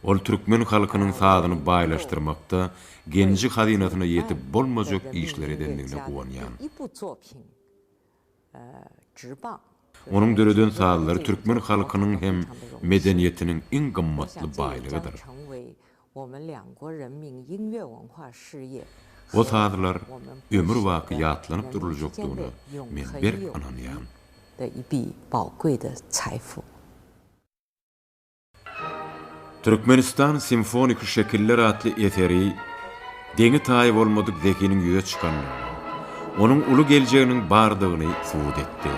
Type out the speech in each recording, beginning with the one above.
Ol türkmen halkynyň sazyny baýlaşdyrmakda genji-hazynasyna ýetip bolmajak işleri edendigine guwanýan. Onuň döreden sazlary türkmen halkynyň hem medeniýetiniň iň gymmatly baýlygydyr. O sazlar ömürbaky ýatlanyp duruljakdygyna men berk ynanýan. Türkmenistan simfoniki şekiller atly eseri deňi-taýy bolmadyk zehiniň ýüze çykandygyny, onuň uly geljeginiň bardygyny subut etdi.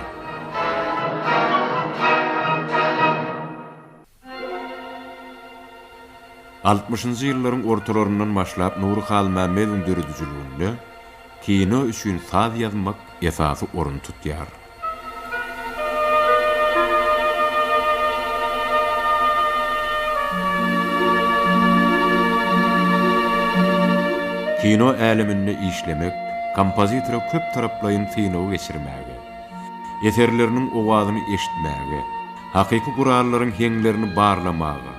Altmyşynjy ýyllaryň ortalaryndan başlap Nury Halmämmedowyň döredijiliginde kino üçin saz ýazmak esasy orun tutýar. Kino äleminde işlemek kompozitora köptaraplaýyn synagy geçirmäge, eserleriniň owazyny eşitmäge, hakyky gurallaryň heňlerini barlamaga,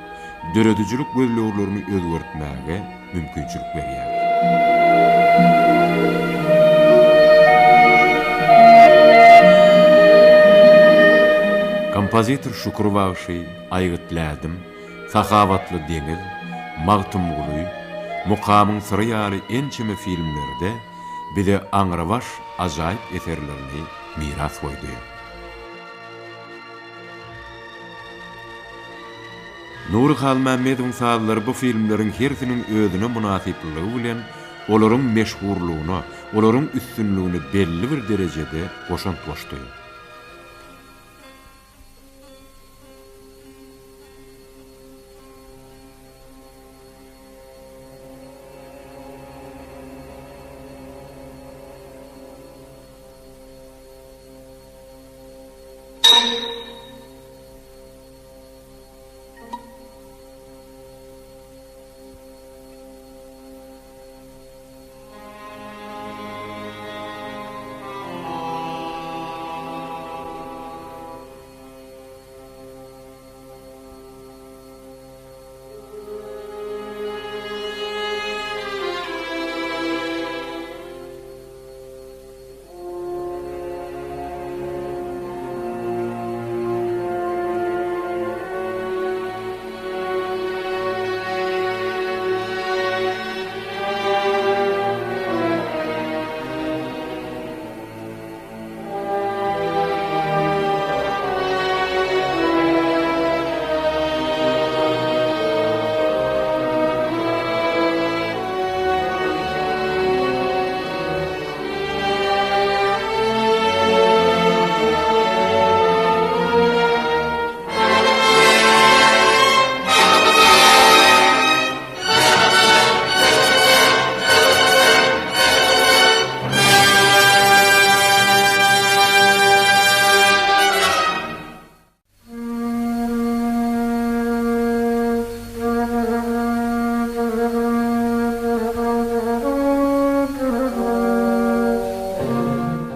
döredijilik gözleglerini özgertmäge mümkinçilik berýär. Kompozitor Şükür bagşy, Aýgyt lädim, Sahawatly deňiz, Magtymguly, Mukamyň syry ýaly ençeme filmlerde bize aňrybaş ajaýyp eserlerini miras goýdy. Nury Halmämmedowyň sazlary bu filmleriň hersiniň özüne mynasyplylygy bilen olaryň meşhurlygyna, olaryň üstünligine belli bir derejede goşant goşdy.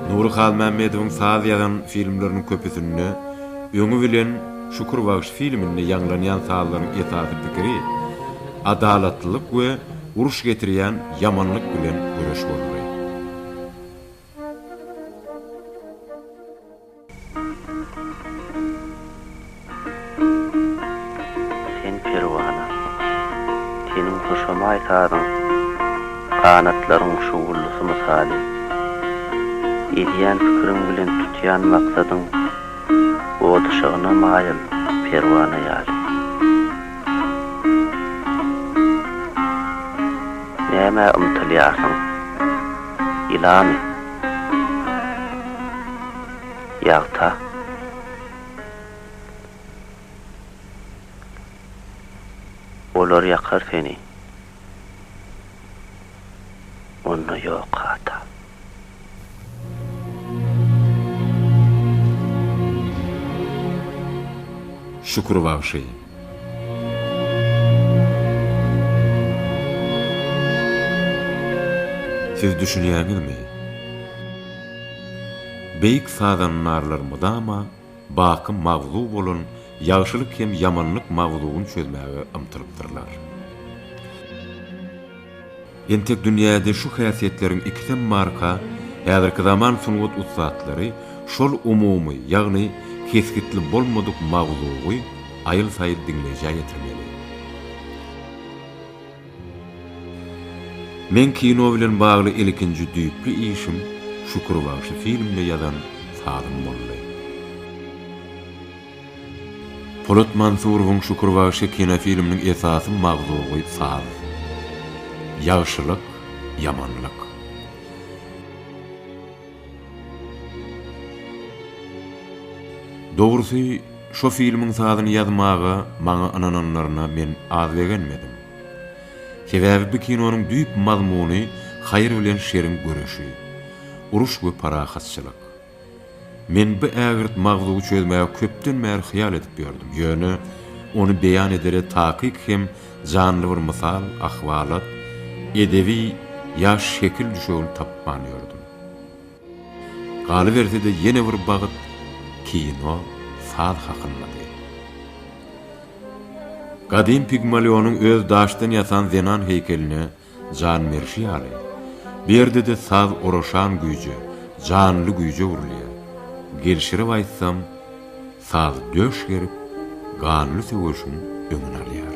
Nury Halmämmedowyň saz ýazan filmleriniň köpüsinde öňi bilen Şükür bagşy filminde ýaňlanýan sazlaryň esasy pikiri adalatlylyk we uruş getirýän ýamanlyk bilen göreş boldy. Sen perwana. Seniň hoşamaý sazyň Ganatlaryň şugullysy mysaly. Edýän pikiriň bilen tutýan maksadyň Ot yşygyna maýyl perwana ýaly. Nämä ymtylýarsyň? Ýylamy? Ýagta. Olar ýakar seni. Onda ýok hata. Şükür bagşy. Siz düşünýäňizmi? Beýik sazandarlar mydama. baky magzu bolan ýagşylyk hem ýamanlyk magzugyny çözmäge ymtylypdyrlar. Entek dünýäde şu häsiýetleriň ikisem barka, häzirki zaman sungat ussatlary şol umumy, ýagny kesgitli bolmadyk magzugy aýyl-saýyl diňleýjä ýetirmeli. Meň kino bilen bagly ilkinji düýpli işim Şükür bagşy filmine ýazan sazym boldy. Polat Mansurowyň Şükür bagşy kinofilminiň esasy magzugy saz. Ýagşylyk, ýamanlyk. Dogrusy, şo filmiň sazyny ýazmaga maňa ynananlaryna men az begenmedim. Sebäbi bu kinonyň düýp mazmuny haýyr bilen şeriň göreşi. Uruş we parahatçylyk. Men bu ägirt magzuwy çözmäge köpden bäri hyýal edip ýördüm, ýöne ony beýan edere takyk hem janly bir mysal, ahwalat, edebi ýa şekil düşegini tapman ýördüm. Galyberse-de ýene bir bagt kino saz hakyndady. Gadym Pigmalionyň öz daşdan ýasan zenan heýkeline jan berşi ýaly, bu ýerde-de saz oraşan güýje, janly güýje öwrülýär. Gelşirip aýtsam, saz döş gerip, ganly söweşiň öňüni alýar.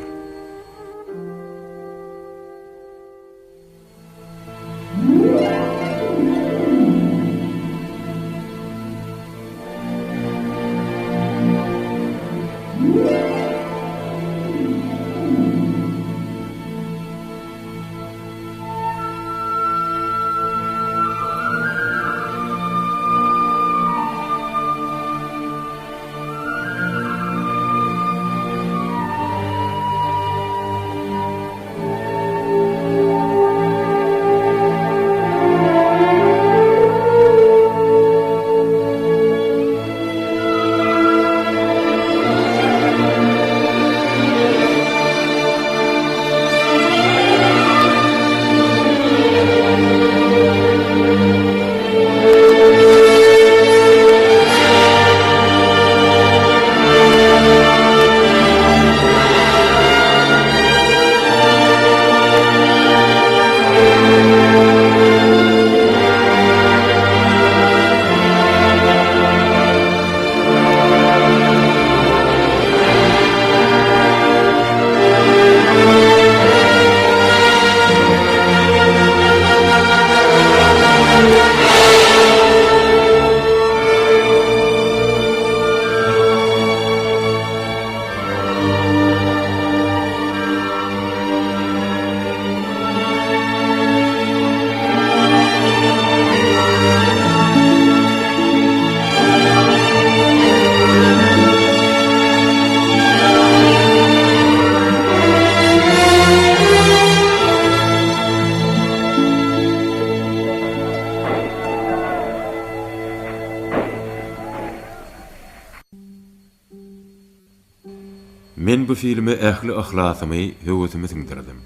Men bu filme ähli yhlasymy, höwesimi siňdirdim.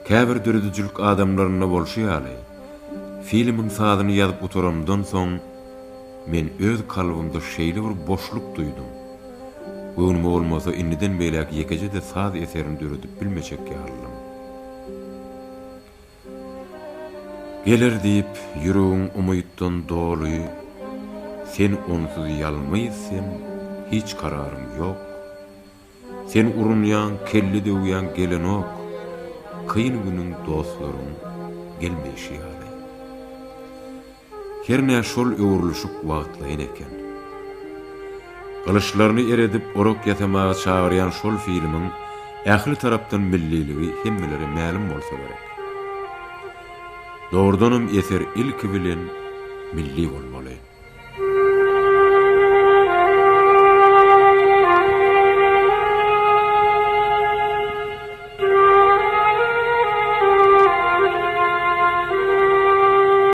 Käbir döredijilik adamlarynda bolşy ýaly, filmiň sazyny ýazyp gutaramdan soň, men öz kalbymda şeýle bir boşluk duýdum. Göwnüme bolmasa, indiden beýläk ýekeje-de saz eserini döredip bilmejek ýalydym. Geler diýip, ýüregiň umytdan doly, Sen onsuz ýalňyz sen, hiç kararyň ýok. Sen urunýaň, kelle döwýäň gelenok, Kyn günüň dostlaryň gelmeýşi ýaly. Hernä şol öwrülişik wagtlaýyn eken. Gylyçlaryny eredip orak ýasamaga çagyrýan şol filmiň ähli tarapdan milliligi hemmelere mälim bolsa gerek. Dogrudanam eser ilki bilen milli bolmaly.